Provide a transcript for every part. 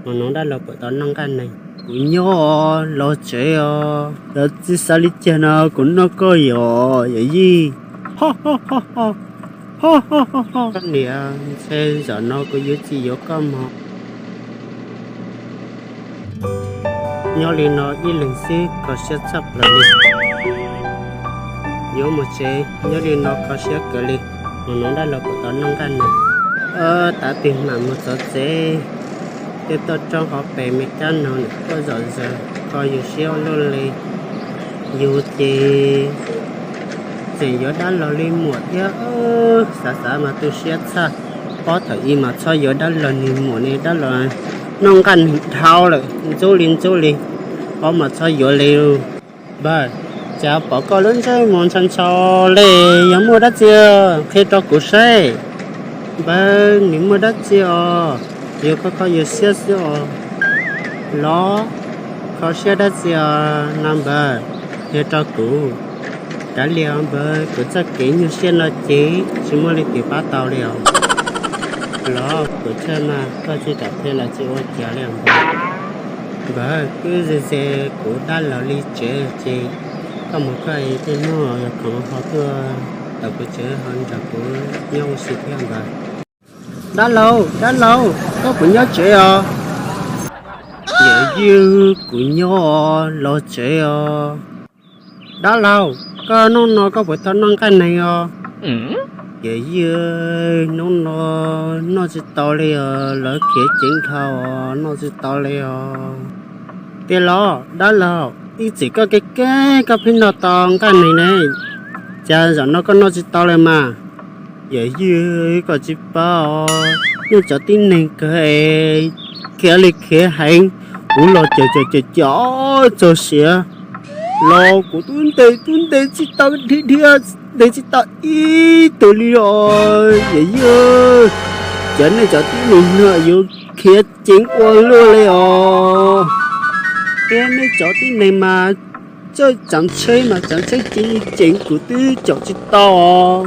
Mus nug dab laug puas tau noj nqaij neeg. Kuv nyob os, los tsev os, yog tsis xav li cas no kuv noj koj yom yawm yij. Koj niam, ntshe zaum no kuv yuav tsis yuav koj mog. Nyob li no ib leeg xwb kho siab tshaj plaws li. Yuav mus tsev, nyob li no kho siab kawg li. Mus nug dab laug puas tau noj nqaij neeg. Tav twg mam mus txog tsev, twb tuaj rau hauv pes me kab no nws tuaj zom zaws kho yus siab ua luaj li. Yus ces tseem yuav dab laug li muam thiab. Xav xav mas tu siab txhaj. Ob thaum ub mas txhob yuav dab laug niag muam ne, dab laug noj nqaij neeg dhau lawm, ntxub li ntxub li. Ob mas txhob yuav li. Npawg, cas pom koj lub ntsej muag ntshaus ntshaus li, yog muaj dab tsi qhia rau kuv saib. Npawg, nws muaj dab tsi os, yus kho kho yus siab xwb os. Los, kho siab dab tsi os no npawg, qhia rau kuv. Kav liam os npawg, kuv txoj kev nyuaj siab no ces tsis muaj leej twg pab tau li os. Los, kuv txhawj mas koj tsis kam qhia los tsis ua cas li os npawg. Npawg, twb ze ze kuv dab laug li tsev ces koj mus koj es tej no yog khoom ho tuaj tau kuv tsev ho nrog kuv nyob ua si thiab npawg. Dab laug, dab laug, koj puas nyob tsev os? Yawm yij, kuv nyob os, los tsev os. Dab laug, koj hnub no koj puas tau noj nqaij neeg os? Yawm yij, hnub no noj tsis tau li os, lawv khiav ceev dhau os, noj tsis tau li os. Tiag los dab laug, ib txwm koj kev kev koj pheej noj tau nqaij neeg ne, cas zaum no koj noj tsis tau li mas? Yawm yij, koj tsis paub os, nej cov tib neeg kawg es khiav li khiav heev, kuv los caum caum caum caum txog siav los kuv twb ntes twb ntes tsis tau dhia dhia, ntes tsis tau ib tug li os yawm yij. Cov nej cov tib neeg no yuav khiav ceev ua luaj li os. Thiab nej cov tib neeg mas txawj tsav tsheb mas tsav tsheb ceev li ceev kuv twb caum tsis tau os.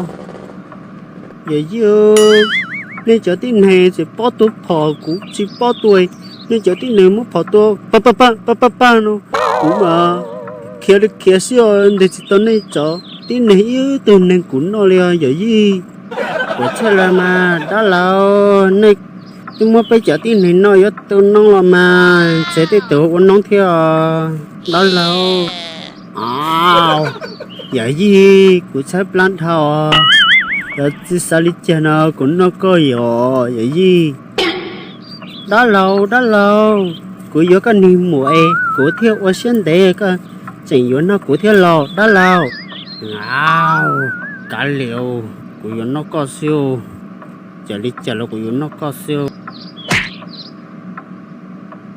Yawm yij, nej cov tib neeg tsis paub tua phom kuv tsis paub tua, nej cov tib neeg muab phom tua pag pag pag pag pag no, kuv mas khiav li khiav xwb os, ntes tsis tau nej cov tib neeg ib tug neeg kuv noj li os yawm yij. Kuv txhawj lawm mas dab laug, nej twb muab peb cov tib neeg noj yuav tu noob los mas, ntshe tej tus ua noob thiab os dab laug. Yawm yij, kuv tshaib plab dhau, yog tsis xav li cas no kuv noj koj yom yawm yij. Dab laug, dab laug, kuv yuav koj niag muam es kuv thiaj ua siab ntev, koj tseem yuav noj kuv thiab los dab laug? Kav liam, kuv yuav noj koj xwb, txawm li cas los kuv yuav noj koj xwb.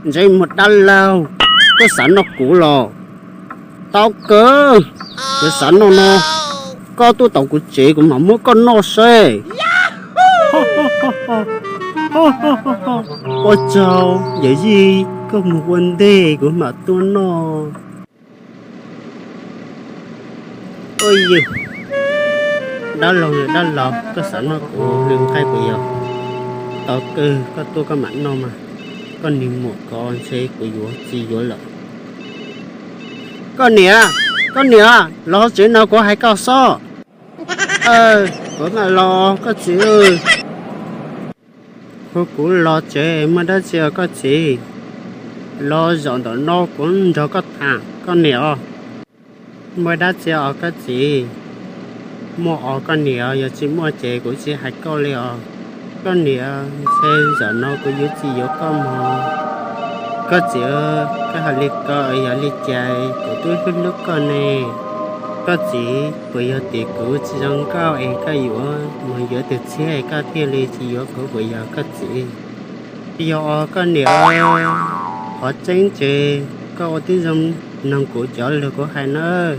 Ntsej muag dab laug, koj xav noj kuv los? Tau kawg, yog xav noj no, koj tuaj tom kuv tsev kuv mam muab koj noj seb. Ua tsaug yawm yij, koj mus ua ntej kuv mam tuaj noj. Ua yawg, dab laug, dab laug, koj xav noj kuv li nqaij kuv yog? Tau kawg, koj tuaj koj mam noj mas. Koj niag muam ko ntshe kuv yuav tsis yuav lawm. Koj niam, koj niam, los tsev no kuv hais koj xwb. Kuv mam los koj txiv. Hu kuv los tsev muaj dab tsi os koj txiv? Los zaum ntawm no kuv nrog koj tham koj niam os. Muaj dab tsi os koj txiv? Muaj os koj niam, yog tsis muaj ces kuv tsis hais koj li os. Koj niam, ntshe zaum no kuv yuav tsis yuav koj mog. Koj txiv, koj hais li ko yog li cas? Kuv twb hlub hlub koj ne. Koj txiv, puas yog tim kuv tsis zoo nkauj es koj yuav mus yuav tus tshiab es koj thiaj li tsis yuav kuv puas yog koj txiv? Tsis yog os koj niam, qhov tseeb ces koj ua tib zoo mloog kuv cov lus kuv hais nawb.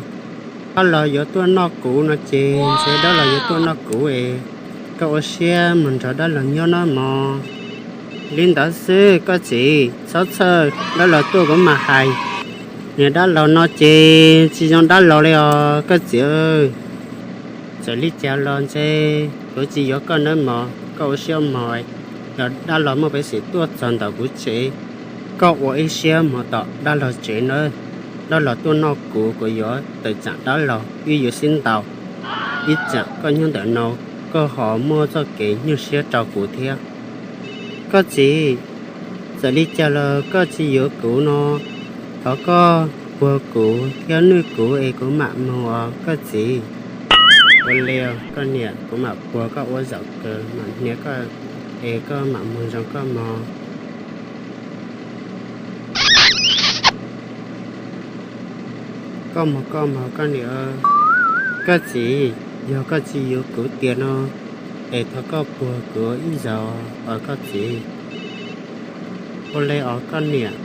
Dab laug yuav tuaj noj kuv no ces ntshe dab laug yuav tuaj noj kuv es koj ua siab mus nrog dab laug nyob nawb mog. Li ntawd xwb koj txiv, txhob txhawj, dab laug tuaj kuv mam hais. Niag dab laug no ces tsis zoo dab laug li os koj txiv. Txawm li cas los ntshe kuv tsis yuav koj nawb mog, koj ua siab mog. Yog dab laug muaj peev xwm tuaj txog ntawm kuv tsev, Koj ua ib siab mus tom dab laug tsev nawb, dab laug tuaj noj kuv, kuv yuav tawm tsam dab laug, wb yuav sib ntaus. Ib tsam koj nyob ntawm no, koj ho muaj txoj kev nyuaj siab rau kuv thiab. Koj txiv, txawm li cas los koj tsis yuav kuv no, thov koj puag kuv thiab nwj kuv es kuv mam mus os koj txiv. Ua li koj niam, kuv mam puag koj ua zaum kawg, mam hnia koj es koj mam mus zoo koj mog. Koj mog, koj mog koj niam. Koj txiv, yog koj tsis yuav kuv tiag no es thov koj puag kuv ib zaug os koj txiv. Ua li os koj niam.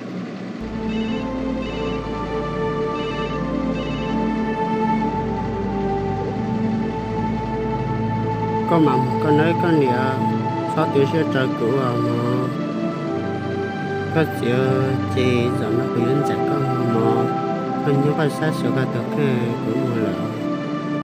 Koj mam mus koj nawb koj niam, txhob tu siab rau kuv os mog. Koj txiv, ces zaum no kuv yuav ncaim koj mus mog, koj nyob koj sab xyuas koj tus kheej, kuv mus lawm.